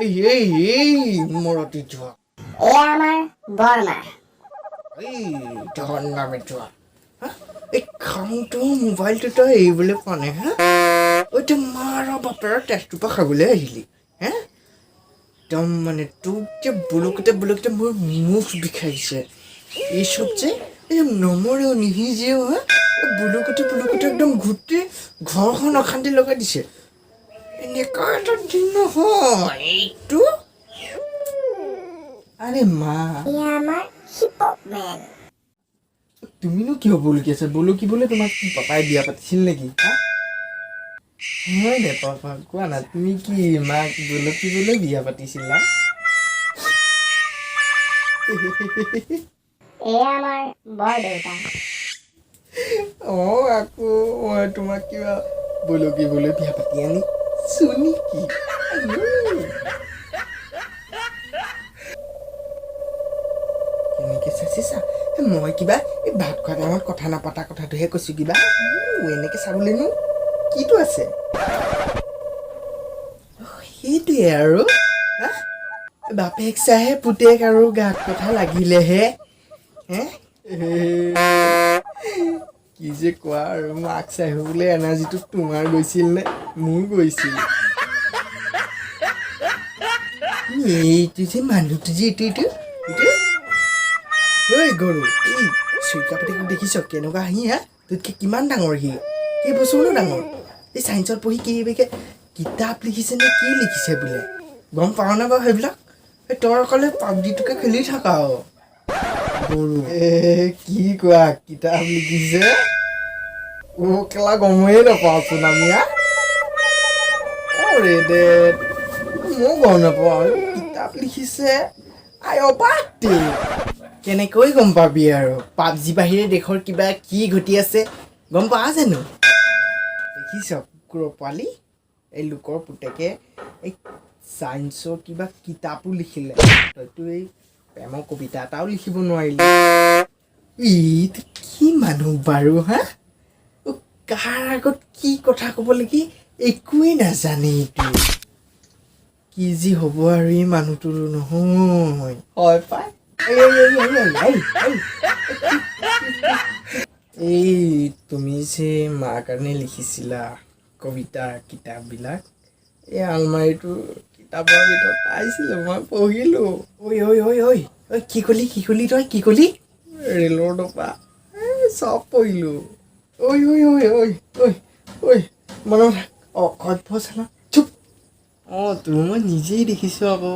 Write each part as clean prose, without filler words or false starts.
এই এই এই মৰতি যোৱা। এয়া আমাৰ বৰমা। এই ধন নামে যোৱা হা? এই খাওঁতো মোবাইলটো তই এৰিবলৈ পোৱা নাই হা? ঐ, তই মাৰ বাপেৰৰ তেজটোৰ পৰা খাবলৈ আহিলি হে? একদম মানে তোক যে বুলুকতে বুলুকতে মোৰ মুখ বিষাইছে। এইচব যে এই নমৰেও নিসিজেও হা? এই বুলুকতে বুলুকতে একদম গোটেই ঘৰখন অশান্তি লগাই দিছে। এনেকুৱা এটা দিন নহয় এইটো। আৰে মা। এয়া আমাৰ হিপ হপ মেন। তুমিনো কিয় বলকি আছা? বলকিবলৈ তোমাক কি পাপাই বিয়া পাতিছিল নেকি হা? হয় দে পাপা, কোৱা না, তুমি কি মাক বলকিবলৈ বিয়া পাতিছিলা? এয়া আমাৰ বৰদেউতা। অঁ, আকৌ মই তোমাক কিবা বলকিবলৈ বিয়া পাতি আনিছো নেকি? আইঔ। কেনেকে চাইছে চা। এ, মই কিবা এই ভাত খোৱা টাইমত কথা নাপাতা কথাটোহে কৈছো কিবা। এনেকে চাবলৈনো কিটো আছে? সেইটোৱে আৰু হা? বাপেক চাহে পুতেক আৰু গাত কথা লাগিলেহে হে। কি যে কোৱা আৰু, মাক চাই বোলে এনাৰ্জিটো তোমাৰ গৈছিল নে মোৰ গৈছিল? এইটো যে মানুহটো যে এইটো এইটো এইটো, ঐ গৰু, এই চুইকা পুতেকক দেখিছ কেনেকুৱা সি হা? তোতকৈ কিমান ডাঙৰ সি, কেইবছৰনো ডাঙৰ। এই চায়েন্সত পঢ়ি কি কিতাপ লিখিছে নে কি লিখিছে বোলে, গম পাৱ নে বাৰু সেইবিলাক? এই তই অকলে পাবজিটোকে খেলি থাকা আৰু গৰু। এ কি কোৱা, কিতাপ লিখিছে? অ' কেলা, গমেই নাপাওঁচোন আমি হা। অৰে দে, ময়ো গম নাপাওঁ আৰু কিতাপ লিখিছে। আই অবাক দে, কেনেকৈ গম পাবি আৰু? পাবজি বাহিৰে দেশৰ কিবা কি ঘটি আছে গম পা জানো? দেখিছ কুকুৰৰ পোৱালি, এই লোকৰ পুতেকে এই চায়েন্সৰ কিবা কিতাপো লিখিলে, তইতো এই প্ৰেমৰ কবিতা এটাও লিখিব নোৱাৰিলি। এইটো কি মানুহ বাৰু হা? অ, কাৰ আগত কি কথা ক'ব লাগি একোৱেই নাজানে এইটো। কি যি হ'ব আৰু এই মানুহটোৰ নহয় হয় পাই। এই এই এই এই এই এই এই, তুমি যে মাৰ কাৰণে লিখিছিলা কবিতা কিতাপবিলাক, এই আলমাৰিটোৰ কিতাপৰ ভিতৰত পাইছিলোঁ, মই পঢ়িলোঁ। ঐ ঐ ঐ ঐ ঐ, কি কলি, কি কলি, তই কি কলি? ৰেলৰ ডবা এই চব পঢ়িলোঁ। ঐ ঐ ঐ ঐ ঐ ঐ, মনত অসভ্য চালা, চুপ। অঁ, তোৰ মই নিজেই দেখিছোঁ আকৌ,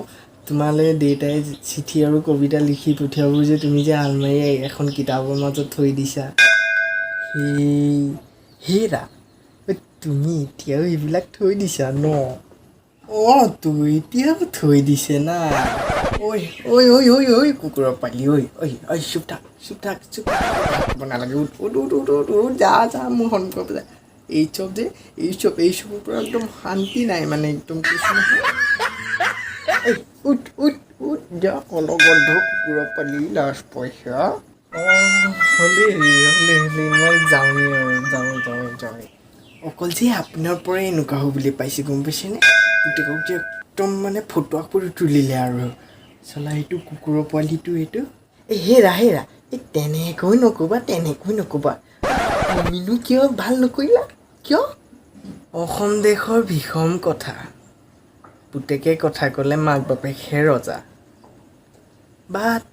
তোমালৈ দেউতাই চিঠি আৰু কবিতা লিখি পঠিয়াবোৰ যে তুমি যে আলমাৰি এখন কিতাপৰ মাজত থৈ দিছা। সেই হেৰা, ঐ, তুমি এতিয়াও এইবিলাক থৈ দিছা ন? অঁ, তো এতিয়াও থৈ দিছে না? ঐ ঐ ঐ ঐ ঐ, কুকুৰৰ পোৱালি, ঐ ঐ ঐ, চুপ থাক, চুপ থাক, চুপ থাক, খাব নালাগে। উঠ উঠ উঠ উঠ উঠ উঠ, যা যা, মোৰ সন্মুখৰ পৰা যা। এই চব যে এইচব এইচবৰ পৰা একদম শান্তি নাই মানে, একদম কৈছোঁ নহয়। এই উঠ উঠ উঠ, যা, কলগন্ধ কুকুৰৰ পোৱালি, লাজ পইচা। অঁ, হ'লেই হ'লেই হ'লেই, মই যাওঁৱেই আৰু, যাওঁ যাওঁ যাওঁৱেই। অকল যে আপোনাৰ পৰাই এনেকুৱা হ'বলৈ পাইছে, গম পাইছেনে? পুতেকক যে একদম মানে ফটোৱা কৰি তুলিলে আৰু চলা এইটো কুকুৰৰ পোৱালিটো এইটো। এই হেৰা হেৰা, এই তেনেকৈ নক'বা, তেনেকৈ নক'বা। তুমিনো কিয় ভাল নকৰিলা কিয়? অসম দেশৰ ভীষম কথা, পুতেকে কথা ক'লে মাক বাপেকহে ৰজা। বাট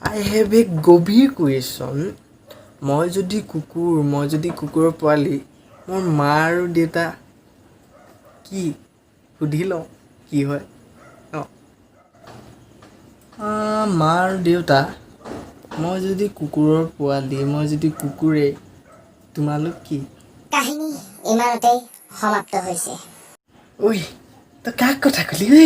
I have a গভীৰ কুৱেশ্যন। মই যদি কুকুৰ, মই যদি কুকুৰৰ পোৱালি, মোৰ মা আৰু দেউতা কি? সুধি লওঁ কি হয় ন। মা আৰু দেউতা, মই যদি কুকুৰৰ পোৱালি, মই যদি কুকুৰেই, তোমালোক কি? কাহিনী ইমানতেই সমাপ্ত হৈছে। ঐ, তই কাক কথা কলি ঐ?